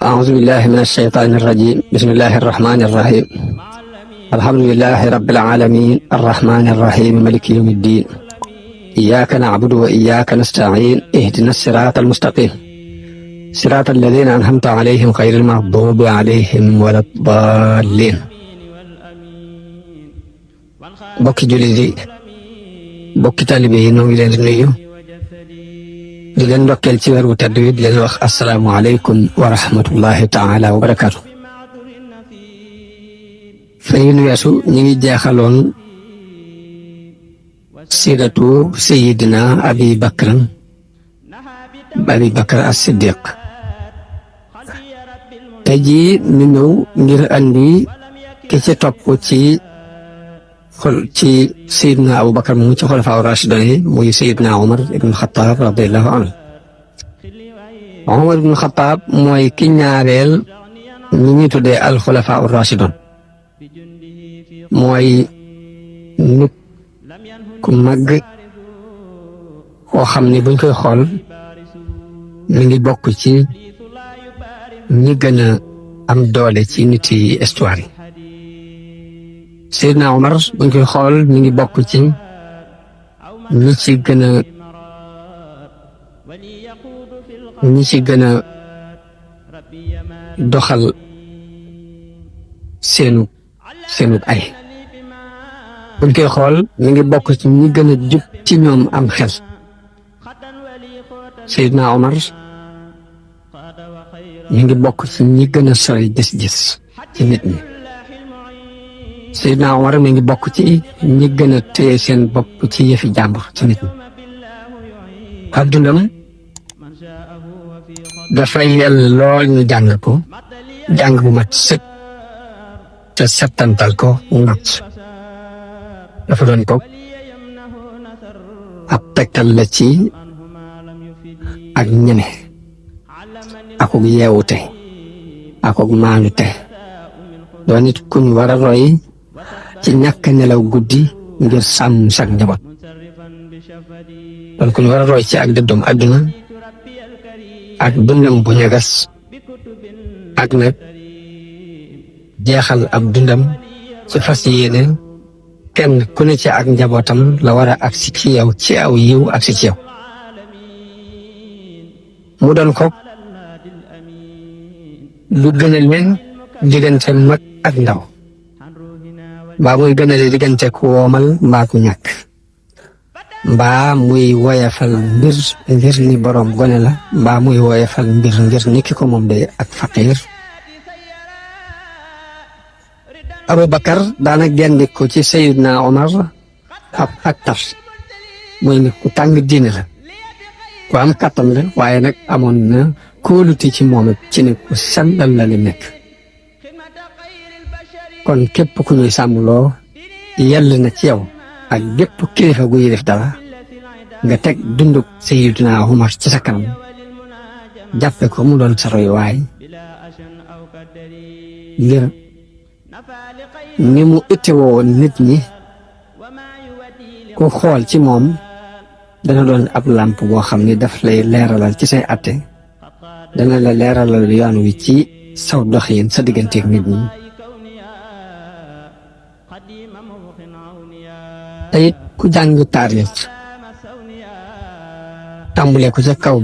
أعوذ بالله من الشيطان الرجيم بسم الله الرحمن الرحيم الحمد لله رب العالمين الرحمن الرحيم مالك يوم الدين إياك نعبد وإياك نستعين اهدنا الصراط المستقيم صراط الذين أنعمت عليهم غير المغضوب عليهم ولا الضالين bokki jullit yi bokki taalibe yi noo ngi leen di nuyu di leen ndokkeel ci weer wu tedd wi di leen wax asalaamu aleykum wa rahmatullahi taala wa barakaatu. fan yi nu weesu ñu ngi jeexaloon siiratu sayidina abi bakr as-siddiq tey jii ñu ñëw ngir andi ki ci topp ci sayidina abu bakar mu ci xulafaa rashidun yi muy sayidina umar ibn xataab radiallahu anhu. umar ibn xataab mooy ki ñaareel ñi ñuy tuddee al xulafaa rashidun, mooy nit ku màgg koo xam ne buñ koy xool mi ngi bokk ci ñi gën a am doole ci nit yi histoire yi. Seydina Omar buñ koy xool mi ngi bokk ci ñi ci gën a doxal seenu ay. buñ koy xool mi ngi bokk ci ñi gën a jub ci ñoom am xel. Seydina Omar mi ngi bokk ci ñi gën a sori gis-gis ci nit ñi. Seydina Omar mi ngi bokk ci ñi gën a téye seen bopp ci yëfi jàmbur ci nit ñi. ab dundam dafay yell lool ñu jàng ko jàng bu mat sëkk te settantal ko ngat. dafa doon ko ab tegtal la ci ak ñeme akuk yeewute akuk maanute. doon nit kuñ war a roy ci ñàkk nelaw guddi ngir sàmm sak njaboot. doon kuñ war a roy ci ak dëddum àdduna ak dundam bu ñagas ak nag jeexal ab dundam ci fas yéene kenn ku ne ci ak njabootam la war a agsi ci yow ci aw yiw agsi ci yow. mu doon ko lu gënal leen diggante mag ak ndaw, mbaa muy gënale diggante ku woomal mbaa ku ñàkk, mbaa muy woyafal mbir ngir ni boroom gone la, mbaa muy woyafal mbir ngir ni ki ko moom day ak faqiir. Abubakar daana gendiku ci Seydina Omar ab tar muy nit ku tàng diine la, ku am kàttan la, waaye nag amoon na kóolute ci moom it ci ne ku sellal la li nekk. kon képp ku ñuy sàmmloo yell na ci yow ak gépp kilifa guy def dara nga teg dunduk Seydina Omar ci sa kanam jàppe ko mu doon sa royuwaay ngir ni mu ittewoo woon nit ñi. ku xool ci moom dana doon ab làmp boo xam ni daf lay leeralal ci say atte, dana la leeralal yoon wi ci saw doxin sa digganteeg nit ñi. te it ku jàng taarix tàmbulee ko ca kaw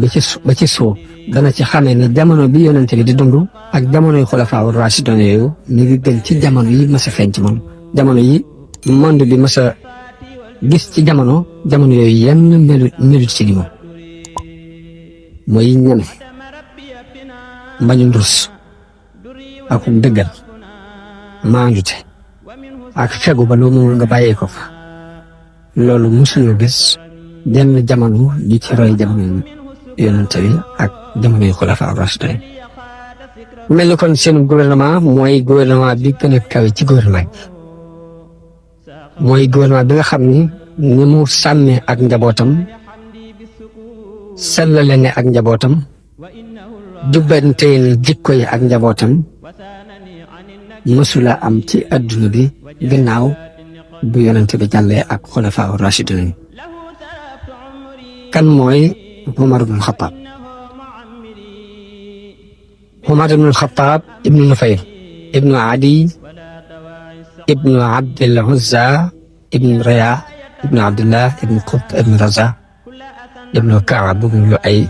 ba ci suuf dana ci xamee ne jamono bi yonente bi di dund ak jamonoy xulafaa rashidun yooyu mi ngi gën ci jamono yi mas a feeñ ci moom. jamono yi monde bi mas a gis ci jamono yooyu yenn melut ci li moom mooy ñeme mbañu rus ak dëggal maandute ak fegu ba lu mu nga bàyyee ko fa. loolu musuñu gis jenn jamono ji ci roy jamono yonente bi ak jamono yu xulafaa rashidun. mel ni kon seen gouvernement mooy gouvernement bi gën a kawe ci gouvernement mooy gouvernement bi nga xam ni mu sàmmee ak njabootam sellale ne ak njabootam jubbante ni jikko yi ak njabootam mësula am ci adduna bi gannaaw bu yonente bi jàllee ak xulafaa rashidun. kan mooy Umar ibn Xattaab. Umar ibnu Xataab ibnu Nufayl ibnu Adi ibnu Abdil Uzza ibnu Raya ibnu Abdullah ibnu Qut ibnu Raza ibnu Kaab ibnu Lu'ay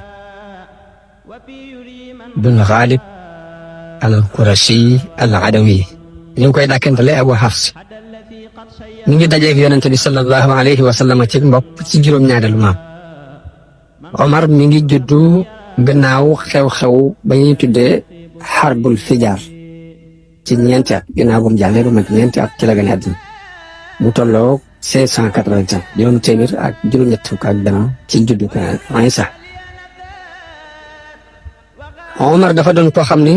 ibnu Ghalib al-Qurashi al-Adawi ñu ngi koy dàkkantale Abu Hafs mi ngi dajeeg Yonent bi sallallahu alayhi wa sallam ci mbokk ci juróom-ñaareelu maam. Omar mi ngi juddu gannaaw xew-xew ba ñuy tuddee xarbul fijaar ci ñeenti at gannaaw bu mu jàllee lu mat ñeenti at ci la gane àddina mu tolloo 580 juróom téeméer ak juróom-ñett fukk ak benn ci juddu Isa. Omar dafa doon koo xam ne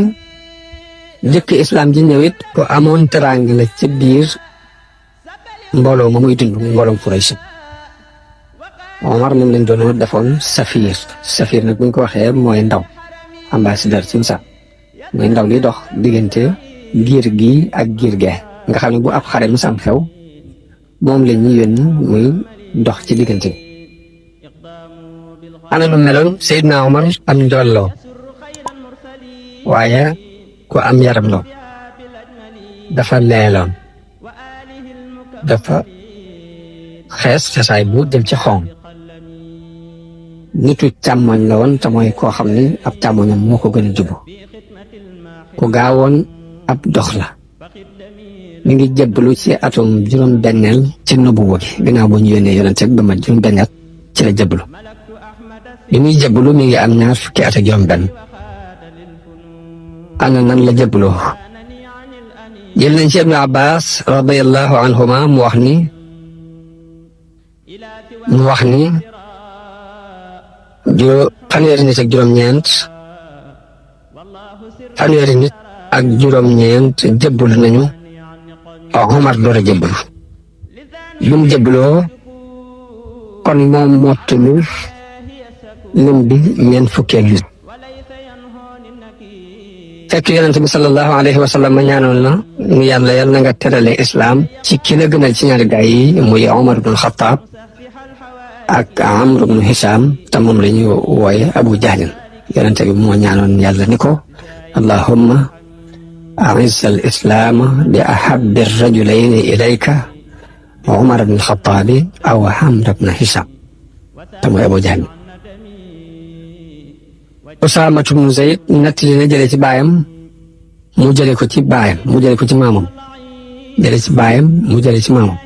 njëkk islam ji ñëwit ko amoon teraanga la ci biir mbooloo ma muy dund mbooloom Quraysh. Omar moom lañ doon defoon safir nag bu ñu ko waxee mooy ndaw ambassadeur ci misaal mooy ndaw li dox diggante giir gi ak giir gee nga xam ne bu ab xare musam xew moom la ñuy yónni muy dox ci diggante bi. ana lu meloon Seydina Omar am njool la waaye ku am yaram la dafa leeloon dafa xees xesaay bu dem ci xonq nitu càmmoñ la woon te mooy koo xam ni ab càmmoñam moo ko gën a jubu ku gaawoon ab dox la mi ngi jébbalu ci atum juróom-benneel ci nubuwa gi ginnaaw boo ñu yónnee yonent ba ma juróom-benneel ci la jébbalu bi muy jébbalu mi ngi am 2 fukki at ak juróom-benn. ana nan la jébbaloo jël nañ ci Ibnu Abbas radiyallahu anhuma mu wax ni fanweeri nit ak juróom-ñeent jébbalu nañu Omar door a jébbalu bi mu jébbaloo kon moom mottulu lim bi ñeent fukkeel li fekk Yonent bi sallallahu alayhi wa sallam ma ñaanoon na mu yàlla na nga terale islam ci ki la gënal ci ñaari gaay yi muy Omar ibn Khattab ak Amr ibn Hisham te moom la ñu wooye Abu Jahl. Yonent bi moo ñaanoon yàlla ni ko allahumma a'izz al-islam bi ahabbi ar-rajulayni ilayka Omar ibn Khattab aw Amr ibn Hisham te mooy Abu Jahl. Usaama ibn Zayd nettali na jëlee ci baayam mu jëlee ko ci baayam mu jëlee ko ci maamam jëlee ci baayam mu jëlee ci maamam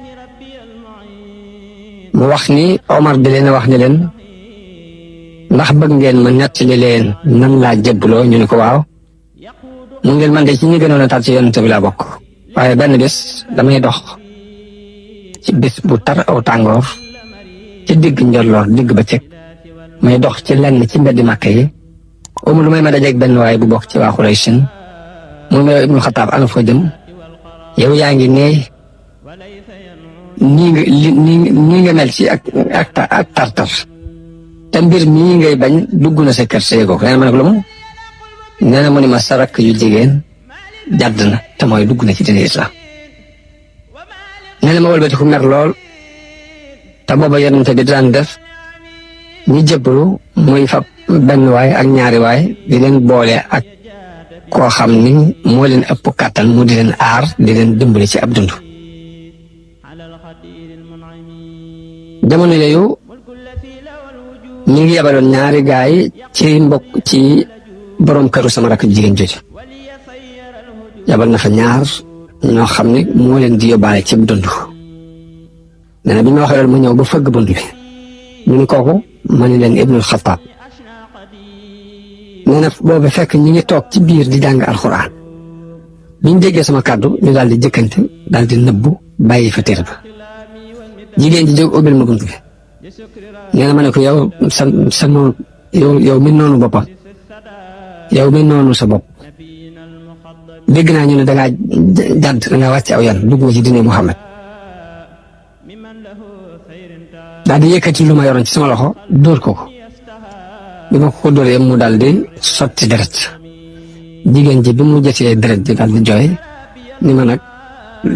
mu wax ni Omar di leen wax ni leen ndax bëgg ngeen ma nettali leen nan laa jébbaloo ñu ne ko waaw mu ngeen man de ci ñi gënoon a tar ci Yonent bi laa bokk waaye benn bés damay dox ci bés bu tar aw tàngoor ci digg njolloor digg bëccëg may dox ci lenn ci mbeddi Makka yi lu may ma dajeeg benn waaye bu bokk ci waa Quraysh mu ne Ibnu Xataab ana foo jëm yow yaa ngi ne nii nga mel ci ak tartar te mbir mii ngay bañ dugg na sa kër sa yëgoo ko nee na ma ne ko lu mu nee na mu ne ma sa rakk yu jigéen jàdd na te mooy dugg na ci diine islam nee na ma wëlbati ku mer lool te booba Yonent bi daan def ñi jébbalu muy fab benn waay ak ñaari waay di leen boole ak koo xam ni moo leen ëpp kàttan mu di leen aar di leen dimbali ci ab dund. jamono yooyu ñu ngi yabaloon ñaari gaay ci mbokk ci borom këru sama rakk jigéen jooju yabal na fa ñaar ñoo xam ne moo leen di yóbbaale ci dund. nee na bi ñu waxee loolu mu ñëw ba fëgg bunt bi ñu ni kooku ma ni leen Ibnul Xattaab. nee na boobu fekk ñi ngi toog ci biir di jàng alxuraan biñ déggee sama kàddu ñu daal di jëkkante daal di nëbbu bàyyi fa téere ba jigéen ji jóg ubbil ma bunt bi nee na ma ne ko yow sa noonu yow mi noonu boppam yow mi noonu sa bopp dégg naa ñu ne dangaa jàdd dangaa wàcc aw yan dugg nga ci diine Muhammad daal di yëkkati lu ma yoroon ci sama loxo dóor ko bi ma ko dóoree mu daal di sotti deret jigéen ji bi mu jëfee deret ji daal di jooy ni ma nag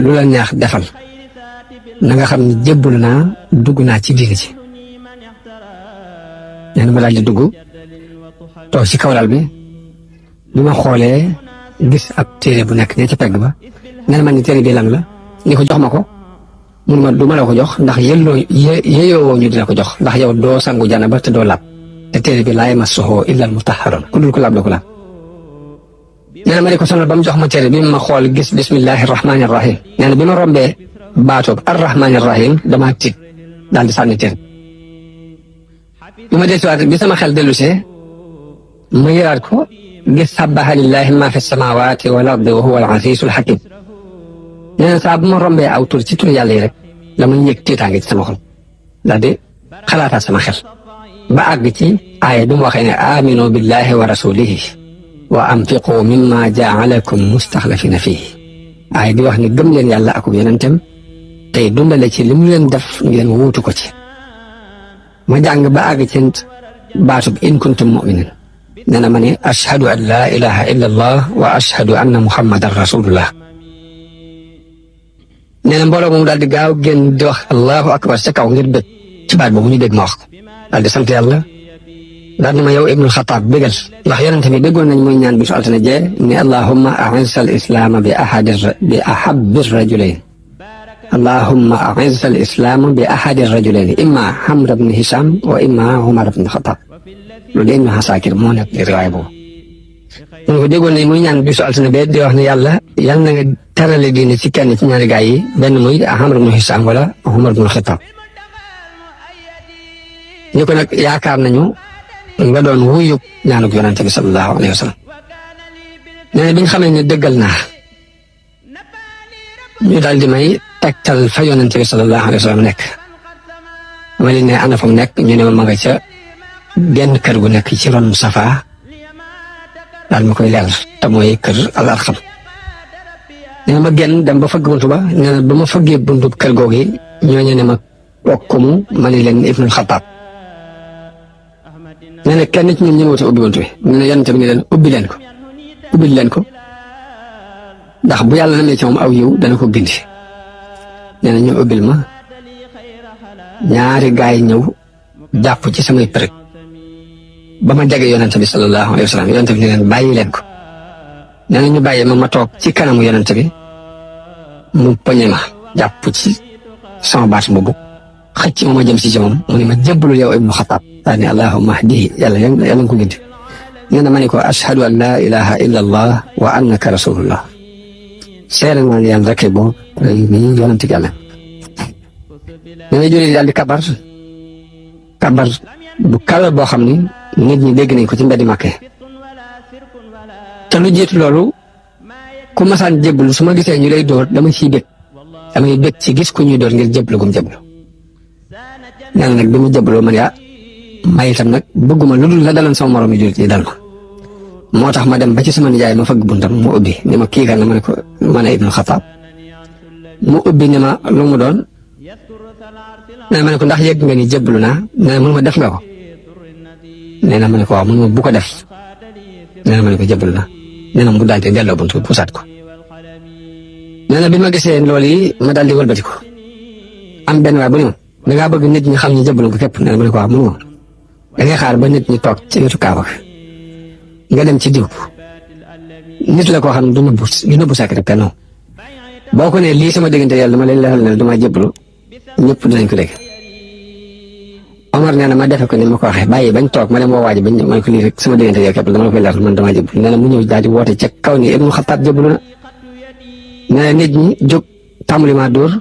lu la neex defal na nga xam ne jébbalu naa dugg naa ci diine ji nee na ma daal di dugg toog ci kaw lal bi bi ma xoolee gis ab téere bu nekk ne ci pegg ba nee na man ni téere bi lan la ni ko jox ma ko mun ma du ma la ko jox ndax yeyoo ñu dina ko jox ndax yow doo sangu janaba te doo laab te téere bi laa yamassuhu illa al-mutahharun ku dul ko laab la ko laab. nee na ma di ko sonal ba mu jox ma téere bi ma xool gis bismillahi rahmaani rahim nee na bi ma rombee baatoob arrahmaani rahim damaa tiit daal di sànni téere bi ma desuwaat bi sama xel dellusee ma yëraat ko gis sabbaha lillahi ma fi samawati wal ardi wa huwa al-azizul hakim. nee na saa bu ma rombee aw tur ci tur yàlla yi rek la ma yëg tiitaange ci sama xol daal di xalaataat sama xel ba àgg ci aaya bi mu waxee ne aminu billahi wa rasulihi wa anfiqu mimma jaalakum mustaxlafina fihi aaya bi wax ne gëm leen yàlla ak yonentam tey dundale ci li mu leen def ngeen wuutu ko ci. ma jàng ba àgg ci baatub in kuntum muminin nee na ma ne ashhadu an laa ilaha illa allah wa ashhadu anna muhammadan rasulullah. nee na mbooloo moom daal di gaaw génn di wax allahu akbar ca kaw ngir bëgg ci baat boobu ñu dégg ma wax ko daal di sant yàlla daal di ma yow ibnul xataab bégal ndax yonente bi déggoon nañ muy ñaan bisu altine jee ne allahumma a'izz al islaama bi ahabbi rajulayn allahumma a'izz al islaama bi ahadi rajulayn imma Amr ibn Hisham wa imma Umar ibn Xataab loolu Ibnu Asakir moo nekk ci riwaaya boobu. mu ko déggoon nañ muy ñaan bisu altine bee di wax ne yàlla yal na nga terale diine ci kenn ci ñaari gaay yi benn muy Amr ibn Hisham wala Umar ibn Xataab ñu ko nag yaakaar nañu nga doon wuyu ñaanuk yonente bi sallallahu alayhi wa sallam. nee na bi nga xamee ne dëggal naa ñu daal di may tegtal fa yonente bi sallallahu alayhi wa sallam nekk ma leen ne ana fa mu nekk ñu ne ma nga ca genn kër gu nekk ci ron Safa daal ma koy leer te mooy kër al Arqam. nee na ma génn dem ba fëgg buntu ba nee na ba ma fëggee buntu kër googu ñooñu ne ma okkumu ma ne leen Ibnul Xataab. nee na kenn ci ñoom ñu ngi wute ubbi buntu bi nee na yonente bi ne leen ubbi leen ko ndax bu yàlla namee ci moom aw yiw dana ko gindi. nee na ñu ubbil ma ñaari gaay ñëw jàpp ci samay përëg ba ma jege yonente bi sallallahu alayhi wa sallam yonente bi ne leen bàyyi leen ko. nee na ñu bàyyi ma toog ci kanamu yonente bi mu poñe ma jàpp ci sama baat boobu xëcc ma jëm si ci moom mu ne ma jébbalu yow Ibnu Xataab daal ne allahumma hdihi yàlla nga ko gindi. nee na ma ne ko ashhadu an laa ilaha illa allah wa annaka rasulullah seere naa ne yàlla rek boo nii yonente gi yàlla. nee na jullit daal di kabar bu kawe boo xam ni nit ñi dégg nañ ko ci mbeddi Màkka te lu jiitu loolu ku masaan jébbalu su ma gisee ñu lay dóor damay bég ci gis ku ñuy dóor ngir jébbalu gum jébbalu. nee na nag bi mu jébbaloo man may itam nag bëgguma lu dul la daloon sama morom yi jullit ñi dal moo tax ma dem ba ci sama nijaay ma fëgg buntam mu ubbi ni ma kii kan la ma ne ko ma ne Ibnul Xataab mu ubbi ni ma lu mu doon. nee na ma ne ko ndax yëg nga ni jébbalu naa nee na mun ma def nga ko nee na ma ne ko waaw mun ma bu ko def nee na ma ne ko jébbalu naa nee na mu daal di delloo buntu pusaat ko. nee na bi ma gisee loolu yi ma daal di wëlbati ko am benn waay bu ne ma da ngaa bëgg nit ñi xam ñu jébbalu ko képp nee na ma ne ko waaw mun ma da ngay xaar ba nit ñi toog ci wetu Kaaba nga dem ci diw nit la koo xam ne du nëbbu secret kenn boo ko ne lii sama diggante yàlla dama leen leeral ne dama jébbalu ñëpp dinañ ko dégg. Omar nee na ma defe ko ni ma ko waxee bàyyi bañ toog ma dem woo waaji bañ ma ne ko lii rek sama diggante yow képp dama la koy leeral man dama jébbalu nee na mu ñëw daal di woote ca kaw ni Ibnu Xataab jébbalu na. nee na nit ñi jóg tàmbali maa dóor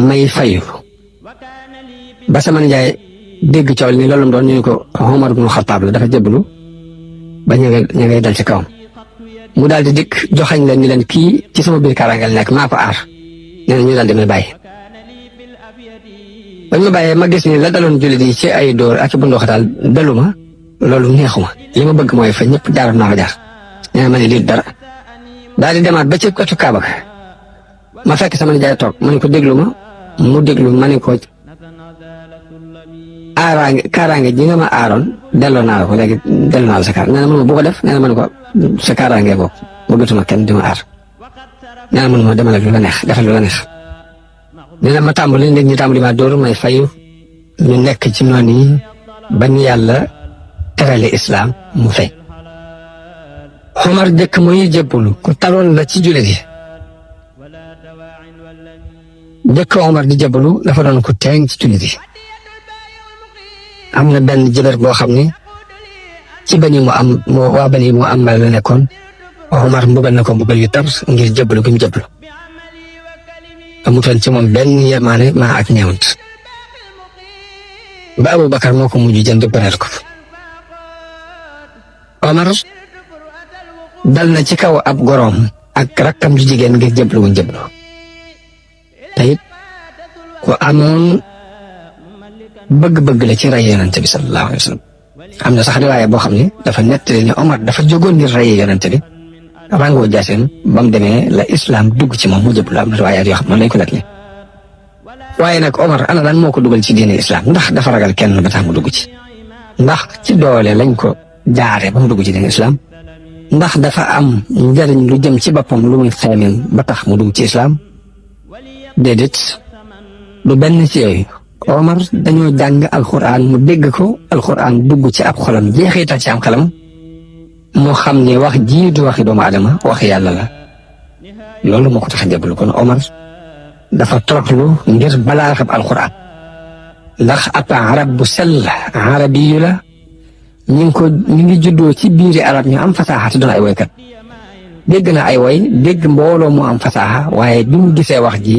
may fayu ba sama njaay dégg coow ni loolu doon ñu ne ko Omar ibnu Xataab la dafa jébbalu ba ña ngay dal ci kawam mu daal di dikk joxañ leen ni leen kii ci sama biir kaaraangal nekk maa ko aar nee na ñu daal di may bàyyi. bañ ma bàyyee ma gis ni la daloon jullit yi ci ay dóor ak bu ndoxataal dalu ma loolu neexuma li ma bëgg mooy fa ñëpp jaaroon naa fa jaar nee na ma ne lii dara daal di demaat ba ci wetu Kaaba ma fekk sama nijaay toog ma ne ko déglu ma mu déglu ma ne ko kaaraange ji nga ma aaroon delloo naa la ko léegi delloo naa la sa kaar nee na mënuma bu ko def nee na mënu ko sa kaaraange boobu bëggatuma kenn di ma aar nee na mënuma demal ak lu la neex defal lu la neex nee na ma tàmbali nit ñi tàmbali ma dóor may fayu ñu nekk ci noonu yi ba ñu yàlla terale islaam mu fay Omar jëkk muy jébbalu ku taloon la ci jullit yi jëkk Omar di jébbalu dafa doon ku teeng ci jullit yi am na benn jëbër boo xam ne ci waa bani mu am la nekkoon Omar mbugal na ko mbugal yu tar ngir jébbalu gi mu jébbalu amutoon ci moom benn yërmaane maa ak ñeewant ba Abubakar moo ko mujj jënd bëreel ko Omar dal na ci kaw ab goroom ak rakkam ju jigéen ngir jébbalu wuñ jébbalu te it ku amoon bëgg-bëgg la ci rey yonente bi sallallahu alayhi wa sallam am na sax riwaaya boo xam ne dafa nettali ne Omar dafa jógoon ngir rey yonente bi rangoo jaaseen ba mu demee la islam dugg ci moom mu jébbalu am na riwaayaat yoo xam noonu lañ ko nettali waaye nag Omar ana lan moo ko dugal ci diine islam ndax dafa ragal kenn ba tax mu dugg ci ndax ci doole lañ ko jaare ba mu dugg ci diine islam ndax dafa am njariñ lu jëm ci boppam lu muy xeemin ba tax mu dugg ci islam déedéet lu benn ci yooyu Omar dañoo jàng alxuraan mu dégg ko alxuraan dugg ci ab xolam jeexital ci am xelam moo xam ne wax ji du waxi doomu adama waxi yàlla la loolu moo ko tax a jébbalu kon Omar dafa toroxlu ngir balaa xam alxuraan ndax ab arab bu sell arabiyu la ñu ngi juddoo ci biiri arab ñu am fasaaxa te doon ay woykat dégg na ay woy dégg mbooloo mu am fasaaxa waaye bi mu gisee wax ji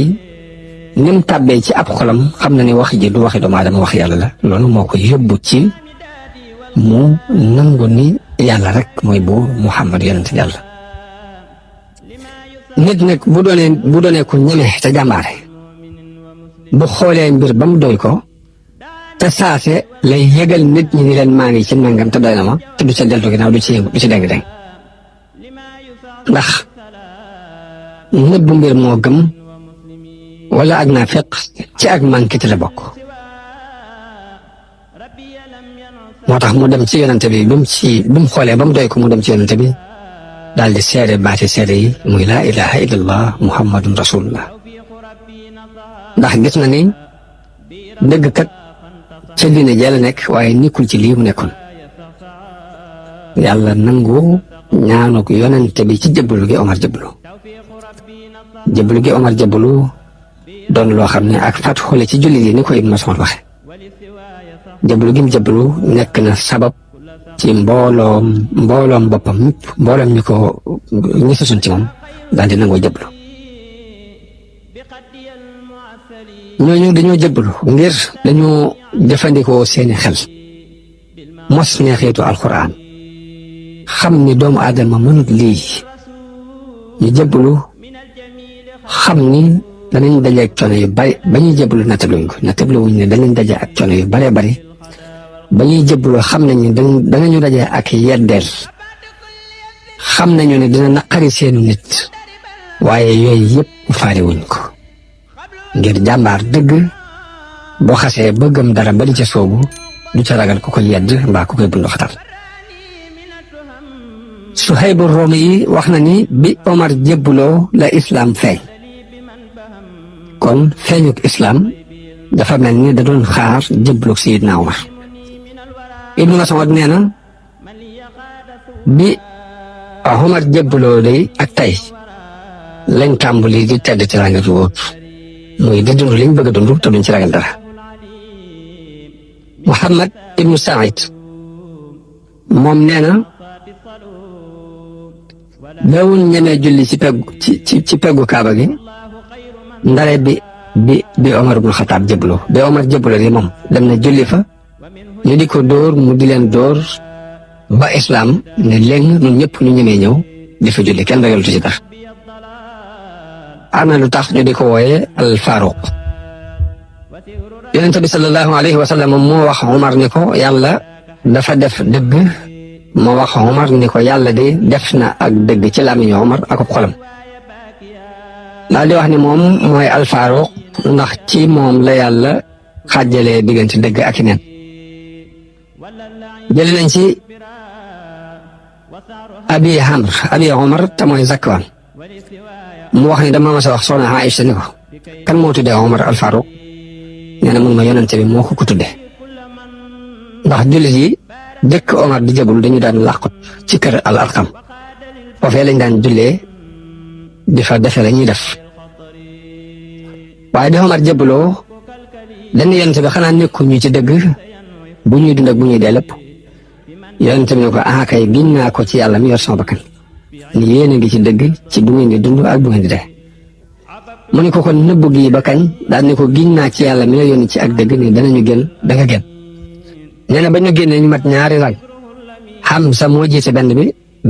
ni mu tàbbee ci ab xolam xam na ni wax ji du waxi doomu aadama wax yàlla la loolu moo ko yóbbu ci mu nangu ni yàlla rek mooy bu Muhammad yonent yàlla nit nag bu doonee ku ñeme te jàmbaare bu xoolee mbir ba mu doy ko te saase lay yëgal nit ñi ni leen maa ngi ci nangam te doy na ma te du ca deltu ginnaaw du ci deng-deng ndax nëbbu mbir moo gëm wala ak naa fekk ci ak mànkite la bokk moo tax mu dem ci yonante bi bi mu xoolee ba mu doy ko mu dem ci yonante bi daal di seede baati seede yi muy laa ilaha illallah muhammadun rasulullah ndax gis na ni dëgg kat ca diine jee la nekk waaye nekkul ci lii mu nekkoon yàlla nangu ñaanu ko yonante bi ci jébbalu gi Omar jébbalu doon loo xam ne ak fat xoole ci jullit yi ni ko Ibn Mas'ud waxe jébbalu gi mu jébbalu nekk na sabab ci mbooloom boppam ñëpp mbooloom ñi sasun ci moom daal di nangoo jébbalu ñooñu dañoo jébbalu ngir dañoo jëfandikoo seeni xel mos neexiitu alxuraan xam ni doomu aadama mënut lii ñu jébbalu xam ni danañ daje ak coono yu bari ba ñuy jébbalu nattabluwuñ ne danañ daje ak coono yu baree bari ba ñuy jébbalu xam nañ ne danañu daje ak yeddeel xam nañu ne dina naqari seenu nit waaye yooyu yëpp faale wuñ ko ngir jàmbaar dëgg boo xasee ba gëm dara ba di ca soobu du ca ragal ku ko yedd mbaa ku koy bundu xatal Suhaybu Roomi yi wax na ni bi Omar jébbaloo la islam feeñ kon feeñuk islam dafa mel ni da doon xaar jébbaluk Sayyidina Omar Ibnu Mas'ud nee na bi Omar jébbaloo day ak tey lañ tàmbali di tedd ci ranga fi wóot muy di dund liñ bëgg a dund te duñ ci ragal dara Muhammad ibnu Saïd moom nee na dawul ñemee julli ci peggu kaaba gi ndare bi Omar ibnu Xataab jébbaloo bi Omar jébbaloo di moom dem na julli fa ñu di ko dóor mu di leen dóor ba islam ne léegi ñun ñëpp ñu ñemee ñëw di fa julli kenn ragalatu ci dara am na lu tax ñu di ko wooye al Faruq yonente bi sallallahu alayhi wa sallam moo wax Omar ni ko yàlla dafa def dëgg moo wax Omar ni ko yàlla de def na ak dëgg ci làmmiñu Omar ak xolam daal di wax ni moom mooy al Faruq ndax ci moom la yàlla xàjjalee diggante dëgg ak i neen jëli nañ ci abi Omar te mooy Zakwaan mu wax ni dama mas a wax soxna Aïcha ni ko kan moo tuddee Omar al Faruq nee na mun ma yonente bi moo ko tuddee ndax jullit yi dëkk Omar di jébbalu dañu daan làqut ci kër al Arqam foofee lañ daan jullee di fa defe la ñuy def waaye bi Omar jébbaloo dañ ne yonent bi xanaa nekkuñu ci dëgg bu ñuy dund ak bu ñuy dee lépp yonent bi ne ko kay giñ naa ko ci yàlla mi yor sama bakkan ni yéen a ngi ci dëgg ci bu ngeen di dund ak bu ngeen di dee mu ne ko kon nëbb gi ba kañ daal ne ko giñ naa ci yàlla mi la yónni ci ak dëgg ni danañu génn da nga génn nee na ba ñu génnee ñu mat ñaari rang Hamza moo jiite benn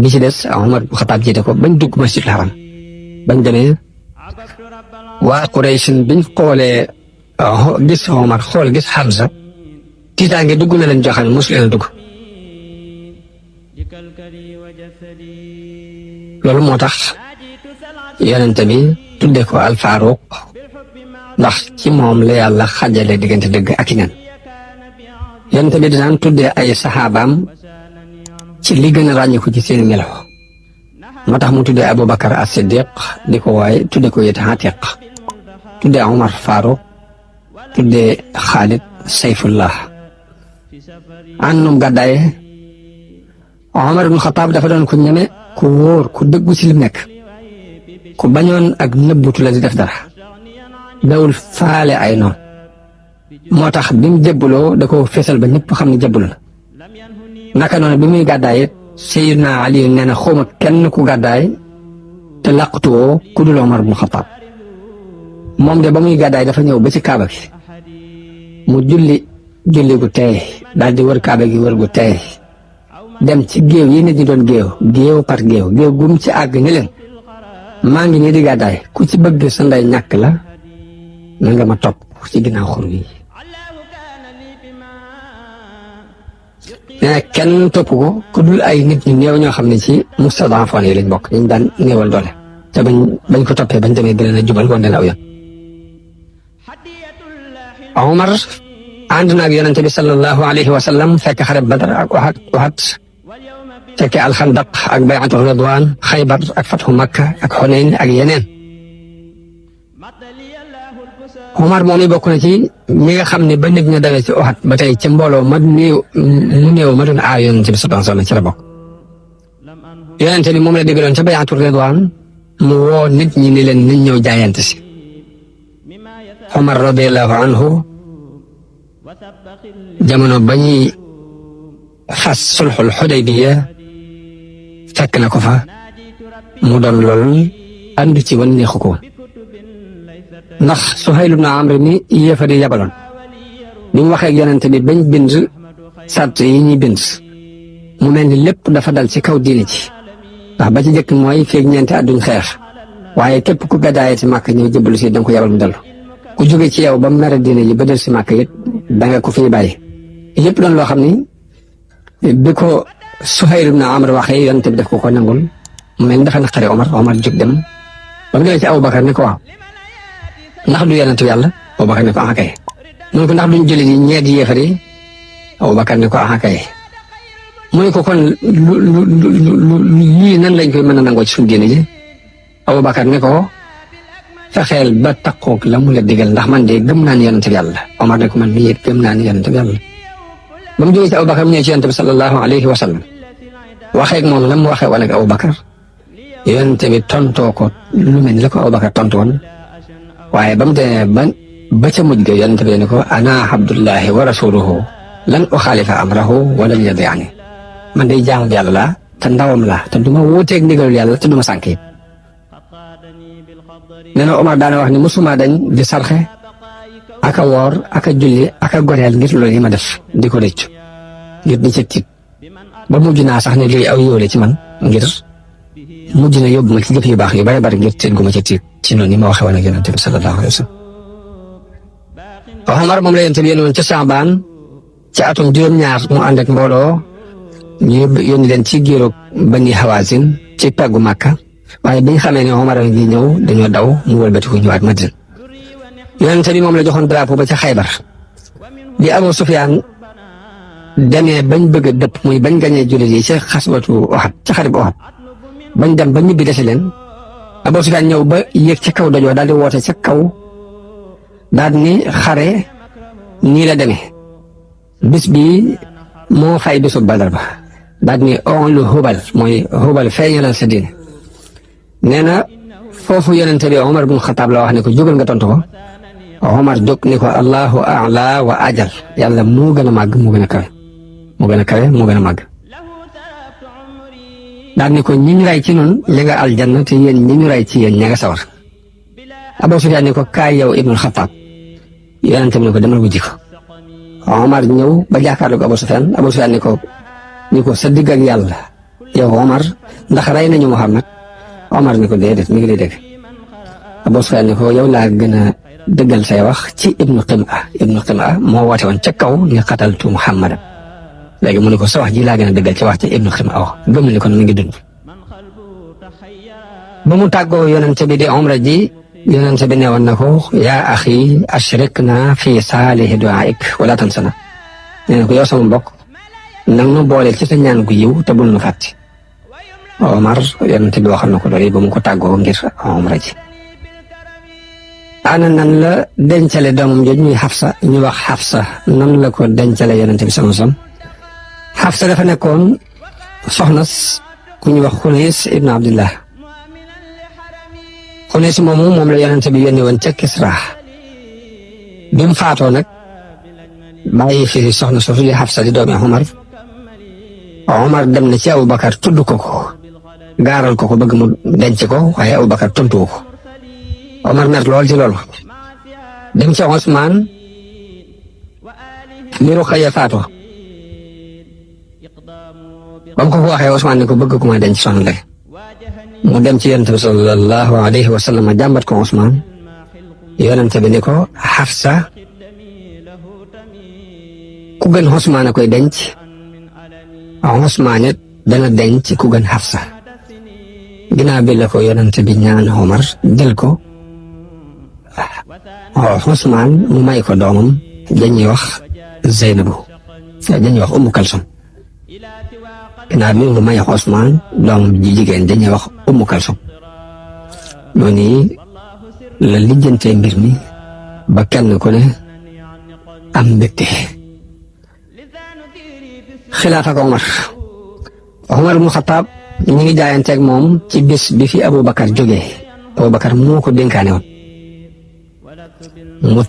bi ci des Omar bu Xataab jiite ko bañ dugg masjidul haram bañ demee waa Quraysh biñ xoolee gis Omar xool gis Hamza tiitaange dugg na leen joo xam ne mosu leen a dugg loolu moo tax yonent bi tudde ko Al-Faaruq ndax ci moom la yàlla xajale diggante dëgg ak i nen yonent bi dinaan tudde ay saxaabaam ci li gën a ràññiku ci seeni melo moo tax mu tuddee Abubakar as-Siddiq di ko waaye tudde ko it Atiq tuddee Omar Faaruq tuddee Xaalid Sayfullah àndum gàddaaye Omar ibn Xataab dafa doon ku ñeme ku wóor ku dëggu ci lim nekk ku bañoon ak nëbbutu la di def dara dawul faale ay noon moo tax bi mu jébbaloo da ko feesal ba ñëpp xam ne jébbalu na naka noonu bi muy gàddaay it Sayyidina Ali nee na xawma kenn ku gàddaay te làqtuwoo ku dul Omar ibn Xataab moom de ba muy gàddaay dafa ñëw ba ci kaaba gi mu julli gu teey daal di wër kaaba gi wër gu teey dem ci géew yi nit ñi doon géew par géew gum ci àgg ni leen maa ngi nii di gàddaay ku ci bëgg sa ndey ñàkk la na nga ma topp ci ginnaaw xur wi nee na kenn topp ko ku dul ay nit ñu néew ñoo xam ne ci mustadaafoon yi lañ bokk ñu daan néewal doole te bañ ko toppee bañ demee gën a jubal woon leen aw yoon Omar ànd na ak yonente bi sallallahu alayhi wa sallam fekk xare Badar ak Uhud fekke alxandaq ak bay'atu ridwaan Xaybar ak fatxu Makka ak Xunayn ak yeneen Omar moom i bokk na ci ñi nga xam ne ba nit ña dawee ci Uhud ba tey ci mbooloo mu néew ma doon aar yonente bi sallallahu alayhi wa sallam ci la bokk yonente bi moom la digaloon ca bay'atu ridwaan mu woo nit ñi ni leen nañ ñëw jaayante si Omar radiyallahu anhu jamono ba ñuy fas sulxul Xudaybiya fekk na ko fa mu doon loolu ànd ci wan neexu ko ndax Suhayl ibn Amr ni yéefari yabaloon bi mu waxee ak yonente bi bañ bind sart yi ñuy bind mu mel ni lépp dafa dal ci kaw diine ci ndax ba ci njëkk mooy feeg ñeenti at duñ xeex waaye képp ku gàddaayee ci Màkka ñëw jëbbalu si danga ko yabal mu dellu ku jóge ci yow ba mu mere diine ji ba del si Màkka it danga ko fiy bàyyi yëpp doon loo xam ni bi ko Suhayl ibn Amr waxee yonente bi def ko nangul mu mel ni dafa naqari Omar jóg dem ba mu demee ci Abubakar ne ko waaw ndax du yonentu yàlla Abubakar ne ko kay mu ne ko ndax duñ jëli ñeenti yéefar yi Abubakar ne ko kay mu ne ko kon lii nan lañ koy mën a nangoo ci suñu diine ji Abubakar ne ko fexeel ba takkoog la mu la digal ndax man de gëm naa ni yonent bi yàlla Omar ne ko man mii it gëm naa ni yonent bi yàlla ba mu jógee ci Abubakar mu ñëw ci yonent bi sallallahu alayhi wa sallam waxee ak moom la mu waxee woon ak Abubakar yonent bi tontoo ko lu mel ni la ko Abubakar tontu woon waaye ba mu demee ba ca mujj ga yonent bi ne ko ana abdullahi wa rasuluhu lan uxaalifa amrahu wa lam yadiani man day jaamu bi yàlla laa te ndawam laa te du ma wuuteeg ndigalul yàlla te du ma sànk nee na Omar daana wax ni musuma dañ di sarxe aka woor aka julli aka goreel ngir loolu yi ma def di ko rëccu ngir di ca tiit ba mujj naa sax ne lii aw yóole ci man ngir mujj na yóbbu ma ci jëf yu baax yu bari bari ngir tiit gu ma ca tiit ci noonu ni ma waxee woon ak yonent bi sallallahu alayhi wa sallam Omar moom la yonent bi yónni woon ca Saabaan ci atum juróom-ñaar mu ànd ak mbooloo ñu yónni leen ci giiru Bani Hawazin ci peggu Makka waaye bi ñu xamee ne Omar a ngi ñëw dañoo daw mu wëlbatiku ñëwaat Madina yonent bi moom la joxoon drapeau ba ca Xaybar bi Abu Sufyaan demee bañ bëgg a dëpp muy bañ gañee jullit yi ca xaswatu Uhud ca xare bu Uhud bañ dem ba ñibbi dese leen Abu Sufyaan ñëw ba yéeg ca kaw dojoo daal di woote ca kaw daal ni xare nii la demee bis bi moo fay bisu Badar ba daal ni onlu Hubal mooy Hubal feeñalal sa diine nee na foofu yonente bi Omar bun Xataab la wax ne ko jógal nga tontu ko Omar jóg ni ko allahu a'la wa ajal yàlla moo gën a màgg moo gën a kawe moo gën a kawe moo gën a màgg daal ni ko ñi ñu ray ci noonu ña nga aljanna te yéen ñi ñu ray ci yéen ña nga sawar Abu Sufyaan ni ko kaay yow Ibnul Xataab yonente bi ne ko demal wujji ko Omar ñëw ba jàkkaarloo ko Abu Sufyaan ni ko sa digg ak yàlla yow Omar ndax rey nañu Muhammad Omar ni ko déedéet mi ngi lay dégg Abu Sufyaan ni ko yow laa gën a dëggal say wax ci Ibnu Qim'a moo woote woon ca kaw ni qataltu Muhammadan léegi mu ne ko sa wax ji laa gën a dëggal ci wax ci Ibnu Qim'a wax gëm ni kon mi ngi dund ba mu tàggoo yonente bi di umra ji yonente bi newoon na ko yaa axi ashrikna fi saalihi du'aik wala tansana nee na ko yow sama mbokk nang nu booleel ci sa ñaan gu yiw te bul nu fàtte Omar yonente bi waxal na ko loolu ba mu ko tàggoo ngir umra ji ana nan la dencale doomam jooju ñuy Xafsa ñu wax Xafsa nan la ko dencale yonente bi sama sam Xafsa dafa nekkoon soxnas ku ñuy wax Xunays ibn Abdillah Xunays moomu moom la yonente bi yónni woon ca Kisra bi mu faatoo nag bàyyi fi soxna soosu di Xafsa di doomi Omar dem na ci Abubakar tudd ko gaaral ko bëgg mu denc ko waaye Abubakar tontuwu ko Omar mer lool ci loolu dem ci Usmaan li Ruqayya faatoo ba mu ko waxee Usmaan ni ko bëgg ku ma denc soxna la mu dem ci yonente bi sallallahu alayhi wa sallam jàmbat ko Usmaan yonente bi ni ko Xafsa ku gën Usmaan a koy denc Usmaan it dana denc ku gën Xafsa ginnaaw bi la ko yonente bi ñaan Omar jël ko Usmaan mu may ko doomam dañuy wax Zeynabu dañuy wax Ummu Kalsum ginnaaw bi mu may Usmaan doomam ji jigéen dañuy wax Ummu Kalsum noonu la lijjantee mbir mi ba kenn ku ne am mbégte xilaafa ko Omar ibn Xataab ñu ngi jaayanteeg moom ci bis bi fi Abubakar jógee Abubakar moo ko dénkaane woon mu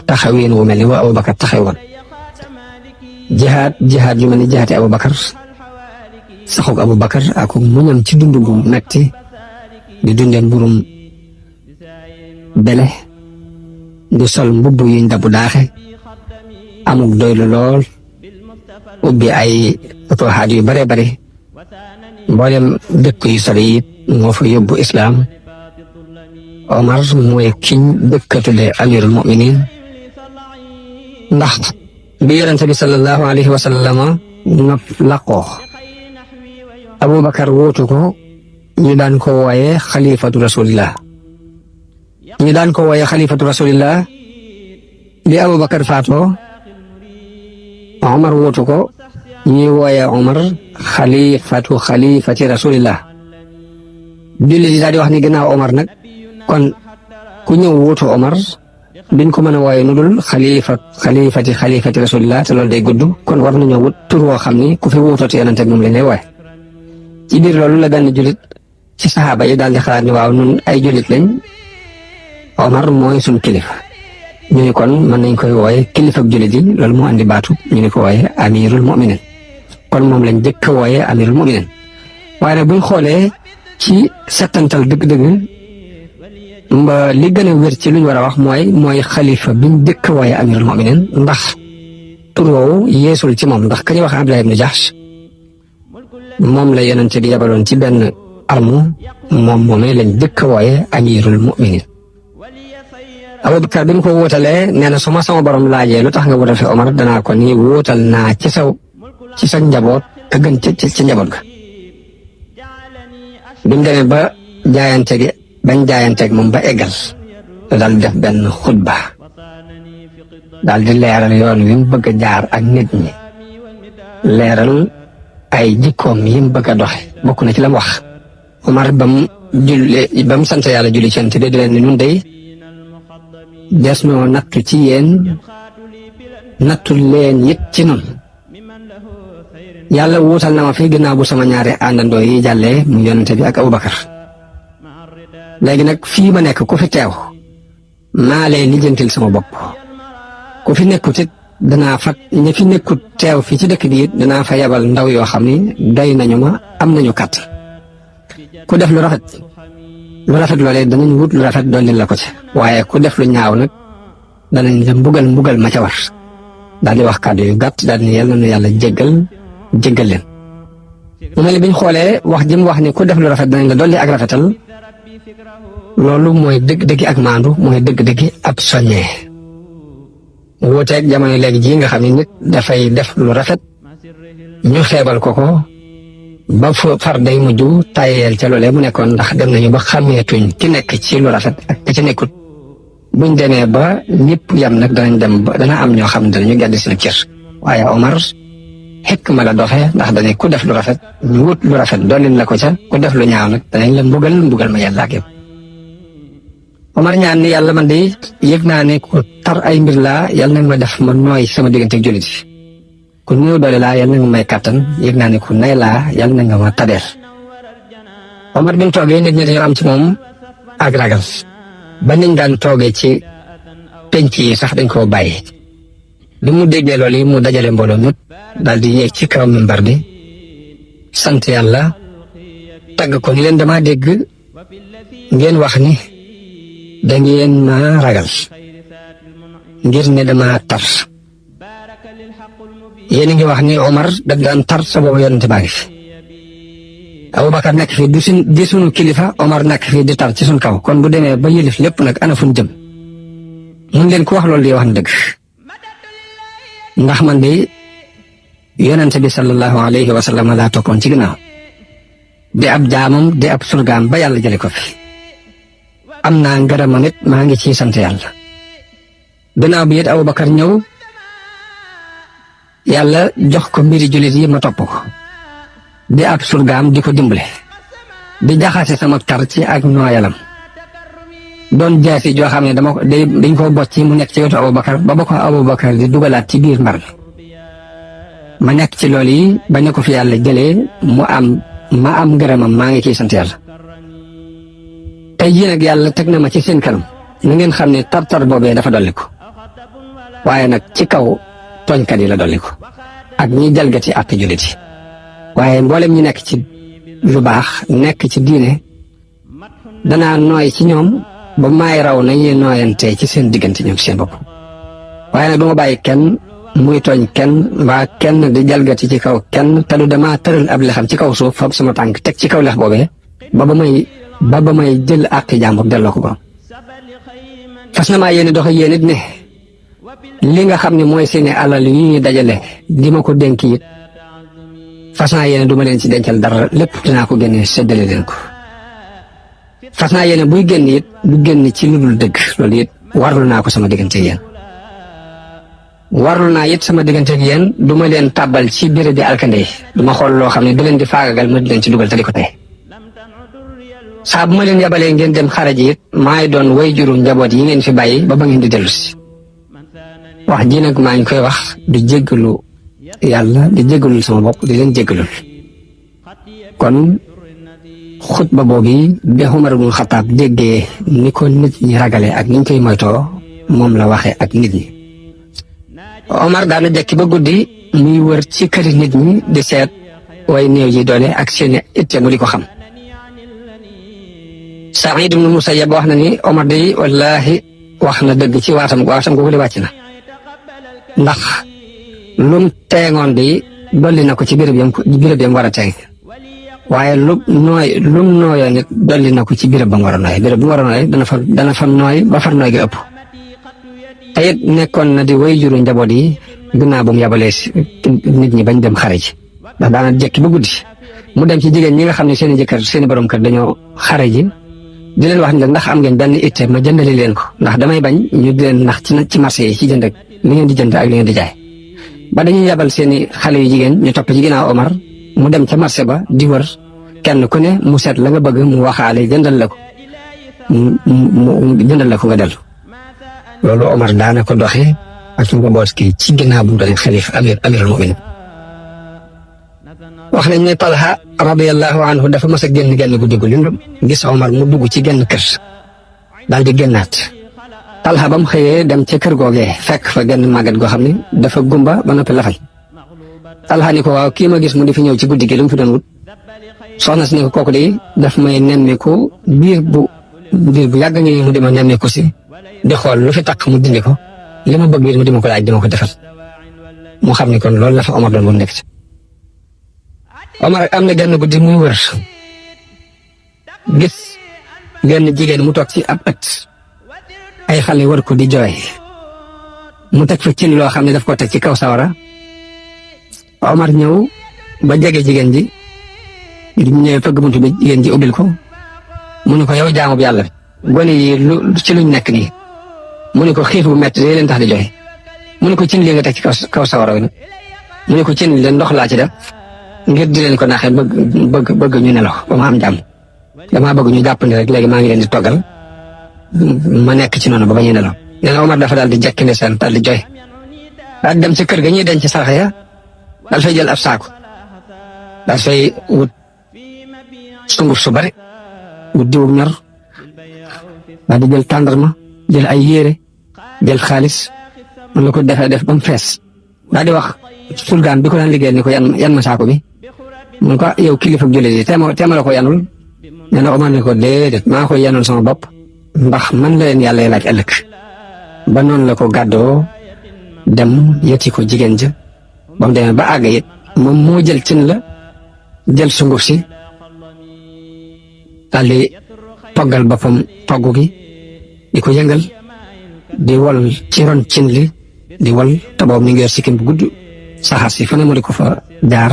taxawin wu mel ni waa Abubakar taxawoon jihaad yu mel ni jihaati Abubakar saxoog Abubakar ak muñam ci dundu gu metti di dundee mburum bele di sol mbubb yuñ dabu daaxe amuk doylu lool ubbi ay futuhaat yu bare bare mboolem dëkk yu sori it moo fa yóbbu islaam Omar mooy kiñ dëkk tudde amirul muminin ndax bi yonente bi sallallahu alayhi wa sallam nopp laqoo Abubakar wóotu ko ñu daan ko wooye xalifatu rasulillah bi Abubakar faatoo Omar wóotu ko ñuy wooye Omar xalifati rasulillah jullit yi daal di wax ni ginnaaw Omar nag kon ku ñëw wóotu Omar duñ ko mën a wooye nu dul xalifati rasulillah te loolu day gudd kon war nañoo wut tur woo xam ni ku fi wóotooti yonente moom lañ lay wooye ci biir loolu la benn jullit ci saxaaba yi daal di xalaat ni waaw nun ay jullit lañ Omar mooy suñ kilifa ñu ni kon mën nañ koy wooye kilifa ak jullit yi loolu moo andi baatu ñu ni ko wooye amirul muminin kon moom lañ jëkk a wooye amirul muminin waaye nag buñ xoolee ci settantal dëgg-dëgg li gën a wér ci luñ war a wax mooy xalifa biñ jëkk a wooye amirul muminin ndax tur woowu yeesul ci moom ndax ka ñuy wax Abdullah ibn Jahsh moom la yonente bi yabaloon ci benn armu moom moomee lañ jëkk a wooye amirul muminin Abubakar bi mu ko wóotalee nee na su ma sama borom laajee lu tax nga wóotal fi Omar danaa ko ni wóotal naa ci sa njaboot ka gën ci njaboot ga bi mu demee ba bañ jaayanteeg moom ba eggal daal di def benn xutba daal di leeral yoon wi mu bëgg a jaar ak nit ñi leeral ay jikkoom yi mu bëgg a doxe bokk na ci la mu wax Omar ba mu sant yàlla julli ci yonent bi di leen ni nun day des noo nattu ci yéen nattu leen it ci nun yàlla wuutal na ma fi ginnaaw bu sama ñaari àndandoo yi jàllee mu yonente bi ak Abubakar léegi nag fii ma nekk ku fi teew maa lay lijjantil sama bopp ku fi nekkut it danaa fa ñi fi nekkut teew fii ci dëkk bi it danaa fa yabal ndaw yoo xam ni doy nañu ma am nañu kat ku def lu rafet loolee danañ wut lu rafet dolli la ko ci waaye ku def lu ñaaw nag danañ la mbugal ma ca war daal di wax kàddu yu gàtt daal ni yàlla na yàlla jéggal leen mu mel ni biñ xoolee wax jëm wax ni ku def lu rafet danañ la dolli ak rafetal loolu mooy dëgg-dëggi ak maandu mooy dëgg-dëggi ab soññee wuuteeg jamono léegi ji nga xam ne nit dafay def lu rafet ñu xeebal ko ba far day mujj tayeel ca loolee mu nekkoon ndax dem nañu ba xàmmeetuñ ki nekk ci lu rafet ak ki ci nekkut buñ demee ba ñëpp yam nag danañ dem ba dana am ñoo xam ne danañu gàddi seen cër waaye Omar xekk ma la doxee ndax dañuy ku def lu rafet ñu wut lu rafet dollil la ko ca ku def lu ñaaw nag danañ la mbugal ma yàlla ak yow Omar ñaan ni yàlla man de yëg naa ne ku tar ay mbir laa yàlla nag ma def ma nooy sama diggante ak jullit yi ku néew doole laa yàlla nag ma may kàttan yëg naa ne ku nay laa yàlla nag nga ma tabeel Omar bi mu toogee nit ñi dañoo am ci moom ak ragal ba niñ daan toogee ci penc yi sax dañ koo bàyyi bi mu déggee loolu yi mu dajale mbooloo ñëpp daal di yéeg ci kaw mimbar bi sant yàlla tagg ko ni leen dama dégg ngeen wax ni da ngeen ma ragal ngir ne dama tar yéen a ngi wax ni Omar da daan tar sa boobu yonente baa ngi fi Abubakar nekk fi di sunu kilifa Omar nekk fi di tar ci sunu kaw kon bu demee ba yëlif lépp nag ana fu ñu jëm mun leen ku wax loolu di wax na dëgg ndax man de yonente bi sallallahu alayhi wa sallam laa toppoon ci ginnaaw di ab jaamam di ab surgaam ba yàlla jële ko fi am naa ngërëmam it maa ngi ciy sant yàlla gannaaw bi it Abubakar ñëw yàlla jox ko mbiri jullit yi ma topp ko di ab surgaam di ko dimbale di jaxase sama tar ci ak nooyalam doon jaasi joo xam ne dañ koo bocci mu nekk ci wetu Abubakar ba ko Abubakar di dugalaat ci biir mbar ma nekk ci loolu yi ba ne ko fi yàlla jëlee ma am ngërëmam maa ngi ciy sant yàlla tey jii nag yàlla teg na ma ci seen kanam na ngeen xam ne tar-tar boobee dafa dolli ko waaye nag ci kaw tooñkat yi la dolli ko ak ñi jalgati ak jullit yi waaye mboolem ñi nekk ci lu baax nekk ci diine danaa nooy ci ñoom ba maay raw nañuy nooyantee ci seen diggante ñoom seen bopp waaye nag du ma bàyyi kenn muy tooñ kenn mbaa kenn di jalgati ci kaw kenn te du dama tëral ab lexam ci kaw suuf fab sama tànk teg ci kaw lex boobee ba may jël àqi jàmbur delloo ko ba fas na maa yéene doxe yéen it ne li nga xam ne mooy seeni alal yi ñuy dajale di ma ko dénk it fas naa yéene du ma leen ci dencal dara lépp dinaa ko génne séddale leen ko fas naa yéene buy génn it du génn ci lu dul dëgg loolu it warlu naa ko sama diggante ak yéen warlu naa it sama diggante ak yéen du ma leen tàbbal ci béréb bi alkande yi du ma xool loo xam ne du leen di faagagal ma di leen ci dugal te di ko tey saa bu ma leen yabalee ngeen dem xare ji it maay doon way juru njaboot yi ngeen fi bàyyi ba ngeen di dellu si wax ji nag maa ngi koy wax di jéggalu yàlla di jéggalul sama bopp di leen jéggalul kon xutba boobu bi Umar ibn Xattaab déggee ni ko nit ñi ragale ak niñ koy moytoo moom la waxee ak nit ñi Omar daana jekki ba guddi muy wër ci këri nit ñi di seet way néew yi doole ak seeni itte mu di ko xam Saïd ibn Musayyab wax na ni Omar day wallaahi wax na dëgg ci waatam googu wàcc na ndax lum teengoon di dolli na ko ci béréb yam war a teeng waaye lum nooyoo nit dolli na ko ci béréb ba mu war a nooy béréb bu mu war a nooy dana fa nooy ba far nooy gi ëpp te it nekkoon na di way juru njaboot yi ginnaaw bu mu yabalee nit ñi bañ dem xare ji ndax daana jekki ba guddi mu dem ci jigéen ñi nga xam ne seeni jëkkër seeni borom kër dañoo xare ji di leen wax ne ndax am ngeen benn itte ma jëndali leen ko ndax damay bañ ñu di leen nax ci marché yi ci jënd ak li ngeen di jënd ak li ngeen di jaay ba dañuy yabal seeni xale yu jigéen ñu topp ci ginnaaw Omar mu dem ca marché ba di wër kenn ku ne mu seet la nga bëgg mu waxaale jëndal la ko mu jëndal la ko nga dellu loolu Omar daana ko doxee ak suñu njaboot ki ci ginnaaw bu mu doon xalif amirul mu'minin wax nañ ne Talha radiyallahu anhu dafa mas a génn genn guddi gu lëndëm gis Omar mu dugg ci genn kër daal di génnaat Talha ba mu xëyee dem ca kër googee fekk fa genn màggat goo xam ne dafa gumba ba noppi lafañ Talha ni ko waaw kii ma gis mu di fi ñëw ci guddi gi lu mu fi doon wut soxna si ne ko kooku de daf may nemmeeku biir bu yàgg ngi mu di ma nemmeeku si di xool lu fi takk mu dindi ko li ma bëgg mu di ma ko laaj di ma ko defal mu xam ni kon loolu la fa Omar doon bu nekk ci Omar am na genn guddi muy wër gis genn jigéen mu toog ci ab ëtt ay xale wër ko di jooy mu teg fa cin loo xam ne daf ko teg ci kaw sawara Omar ñëw ba jege jigéen ji di ñëwee fëgg buntu bi jigéen ji ubbil ko mu ne ko yow jaamu bi yàlla gone yi lu ci luñ nekk nii mu ne ko xiif bu metti leen tax di jooy mu ne ko cin li nga teg ci kaw sawara wi mu ne ko cin li ndox laa ci def ngir di leen ko naaxee bëgg ñu nelaw ba ma am jàmm damaa bëgg ñu jàpp ne rek léegi maa ngi leen di toggal ma nekk ci noonu ba ba ñuy nelaw nee na Omar dafa daal di jekki ne seen daal di jooy daal dem ci kër ga ñuy denc sarax ya daal fay jël ab saako daal fay wut sunguf su bari wut diwum ñor daal di jël tàndarma jël ay yére jël xaalis man la ko defee def ba mu fees daal di wax sulgaan bi ko daan liggéeyal ni ko yan ma saako bi mun ko yow kilifa jullit yi teema la ko yanul nee na Omar ne ko déedéet maa koy yanul sama bopp ndax man la leen yàlla laaj ëllëg ba noonu la ko gàddoo dem yëti ko jigéen ja ba mu demee ba àgg it moom moo jël cin la jël sunguf si daal di toggal boppam togg gi di ko yëngal di wol ci ron cin li di wol te boobu mi ngi yor sikkim bu gudd saxaar si fu ne mu di ko fa jaar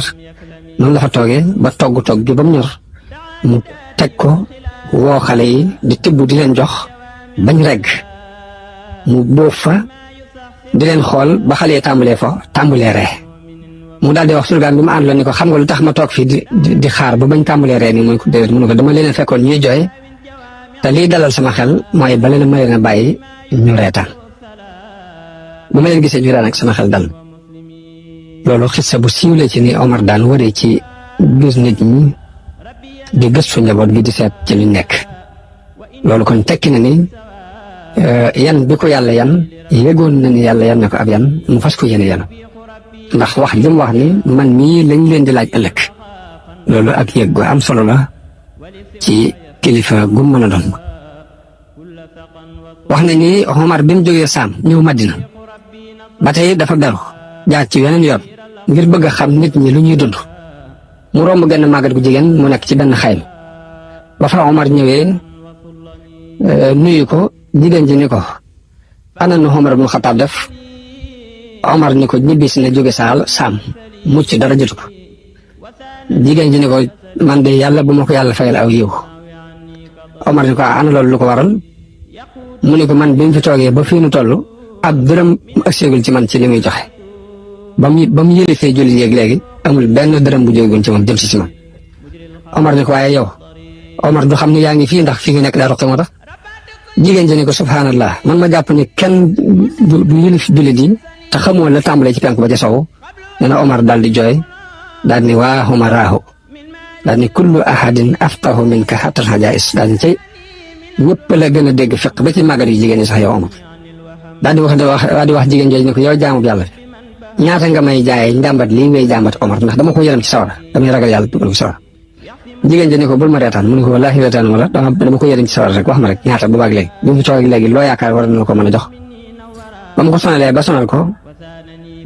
noonu la fa toogee ba togg gi ba mu ñor mu teg ko woo xale yi di tibb di leen jox bañ regg mu bóof fa di leen xool ba xale yi tàmbalee ree mu daal di wax surgaan bi ma ànd la ni ko xam nga lu tax ma toog fii di xaar ba bañ tàmbalee ree nii mooy ko déedéet mu ne ko dama leen fekkoon ñuy jooy te lii dalal sama xel mooy ba leen ma leen a bàyyi ñu reetaan bu ma leen gisee ñu ree nag sama xel dal loolu xissa bu siiw la ci ni Omar daan waree ci biir nit ñi di gëstu njaboot gi di seet ci lu nekk loolu kon tekki na ni yan bi ko yàlla yan yëgoon na ni yàlla yan na ko ab yan mu fas ko yéene yan ndax wax jëm wax ni man mii lañ leen di laaj ëllëg loolu ak yëg gu am solo la ci kilifa gu mën a doon wax na ni Omar bi mu jógee Saam ñëw Madina ba tey dafa beru jaar ci weneen yoon ngir bëgg a xam nit ñi lu ñuy dund mu romb genn màggat gu jigéen mu nekk ci benn xayma ba fa Omar ñëwee nuyu ko jigéen ji ni ko ana nu Omar ibn Xattaab def Omar ni ko ñibbis na jóge Saam mucc dara jotu ko jigéen ji ni ko man de yàlla bu ma ko yàlla fayal aw yiw Omar ni ko ana loolu lu ko waral mu ni ko man bi mu fi toogee ba fii nu toll ab dërëm agseegul ci man ci li muy joxe ba mu yëlifee julli yeeg léegi amul benn dërëm bu jógewoon ci moom jëm si man Omar ni ko waaye yow Omar du xam ne yaa ngi fii ndax fi nga nekk daa roqe moo tax jigéen ji ni ko subhanallah man ma jàpp ni kenn du yëlif jullit yi te xamoo la tàmbalee ci penk ba ca sow nee na Omar daal di jooy daal ni waa Omaraahu daal ni kullu ahadin afqahu minka hatta al-hajaa'is daal ni cay ñëpp la gën a dégg fiq ba ci màggat yu jigéen ñi sax yow Omar daal di wax jigéen jooju ne ko yow jaamu yàlla ñaata nga may jaayee njàmbat lii ngay jàmbat Omar ndax dama ko yërëm ci sawara damay ragal yàlla dugal ko sawara jigéen ji ne ko bul ma reetaan mu ne ko wallaahi reetaan wala dama ko yërëm ci sawara rek wax ma rek ñaata bu baag léegi bi mu toog léegi loo yaakaar war na ko mën a jox ba mu ko sonalee ba sonal ko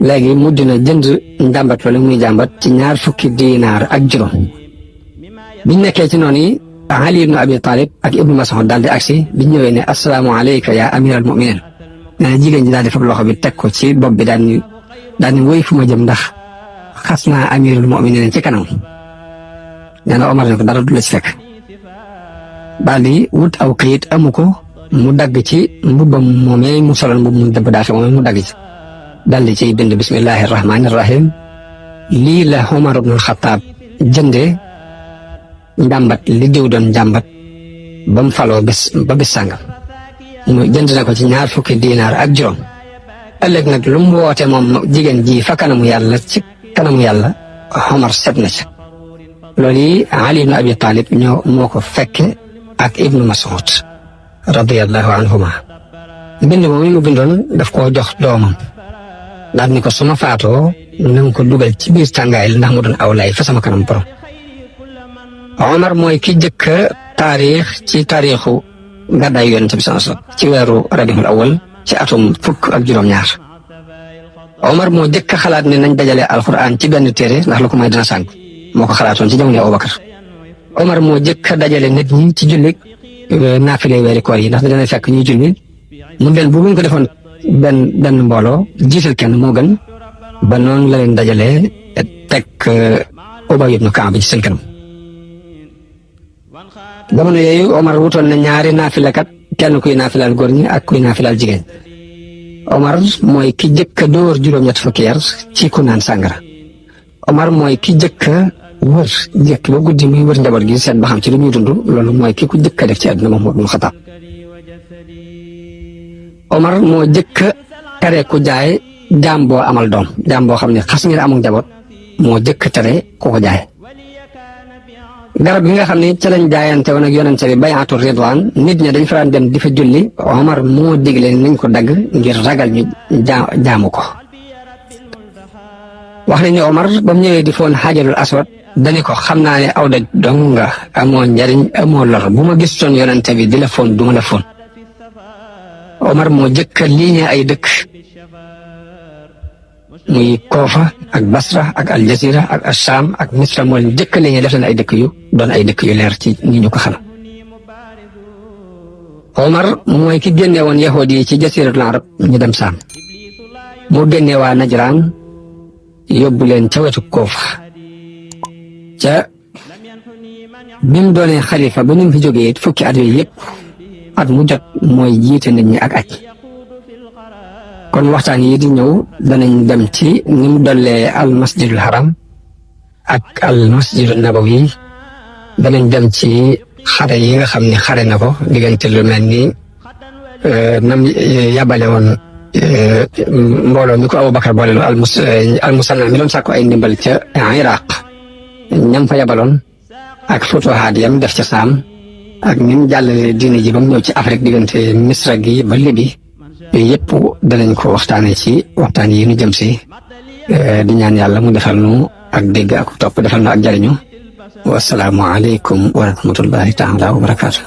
léegi mujj na jënd njàmbat loolu muy jàmbat ci 20 diinaar ak juróom biñ nekkee ci noonu yi Ali ibn Abi Talib ak Ibnu Mas'ud daal di agsi biñ ñëwee ne assalaamu alayka ya amiral muminin nee na jigéen ji daal di fab loxo bi teg ko ci bopp bi daal ni woy fu ma jëm ndax xas naa amirul muminin ci kanam nee na Omar ne ko dara du la ci fekk daal di wut aw këyit amu ko mu dagg ci mbubbam moomee mu solal mbubb mu dëbb daafe moomee mu dagg ci daal di ciy bind bismillahi rahmaani rahim lii la Omar ibn Xattaab jëndee njàmbat li diw doon njàmbat ba mu faloo ba bis sàngam mu jënd na ko ci 20 diinaar ak juróom ëllëg nag lu mu woote moom jigéen ji fa kanamu yàlla ci kanamu yàlla Omar set na ca loolu yi Ali ibn Abi Talib moo ko fekke ak Ibnu Mas'ud radiyallahu anhuma. bind moom mu bindoon daf koo jox doomam daal ni ko su ma faatoo na nga ko dugal ci biir tàngaay ndax mu doon aw lay fa sama kanam borom. Omar mooy ki jëkk taarix ci taarixu gàddaay Yonent bi sallallahu alayhi wasallam ci weeru Rabiul Awwal ci atum 12. Omar moo jëkk xalaat ne nañ dajale alquran ci benn téere ndax lu ko may dina sànq moo ko xalaatoon ci jamono Abubakar. Omar moo jëkk dajale nit ñi ci julli naafile weeri koor yi ndax dana fekk ñuy julli mu del bu buñ ko defoon benn mbooloo jiital kenn moo gën ba noonu la leen dajalee teg Ubay ibn Ka'b ci seen kanam. jamono yooyu Omar wutoon na ñaari naafilakat kenn kuy naafilaal góor ñi ak kuy naafilaal jigéen. Omar mooy ki jëkk a dóor juróom-ñett fukki yar ci ku naan sàngara. Omar mooy ki jëkk a wër jëkk ba guddi muy wër njaboot gi seet ba xam ci lu ñuy dund loolu mooy ki ku jëkk a def ci àdduna moom moo Xattaab. Omar moo jëkk a tere ku jaay jaam boo amal doom jaam boo xam ne xas ngeen amul njaboot moo jëkk a tere ku ko jaay. garab gi nga xam ne ca lañ jaayante woon ak yonente bi bay'atu ridwaan nit ñi dañ fa daan dem di fa julli Omar moo digle nañ ko dagg ngir ragal ñu jaamu ko. wax nañ ne Omar ba mu ñëwee di foon xaajarul aswad dani ko xam naa ne aw daj dong nga amoo njariñ amoo lor bu ma gisoon yonente bi di la foon du ma la foon. Omar moo jëkk a liiñe ay dëkk muy Koofa ak Basra ak Aljazira ak Asham ak Misra moo leen jëkk a liiñe def leen ay dëkk yu doon ay dëkk yu leer ci ni ñu ko xam. Omar mooy ki génne woon yahudi yi ci jasiratul arab ñu dem Saam moo génne waa Najraan yóbbu leen ca wetu Koofa ca bi mu doonee xalifa ba ni mu fi jógee it fukki at yooyu yëpp at mu jot mooy jiite nit ñi ak aj. kon waxtaan yi di ñëw danañ dem ci ni mu dollee al masjidul haram ak al masjidul nabawi danañ dem ci xare yi nga xam ne xare na ko diggante lu mel ni nam yabale woon mbooloo mi ko Abubakar boole lu al musanna mi doon sàkku ay ndimbal ca Iraq ñam fa yabaloon ak futuhaat yam def ca Saam ak ni mu jàllale diine ji ba mu ñëw ci Afrique diggante Misra gi ba Libi yooyu yëpp danañ ko waxtaanee ci waxtaan yi nu jëm si di ñaan yàlla mu defal nu ak dégg ak topp defal nu ak jariñu wasalaamu aleykum wa rahmatullahi taala wa barakaatu.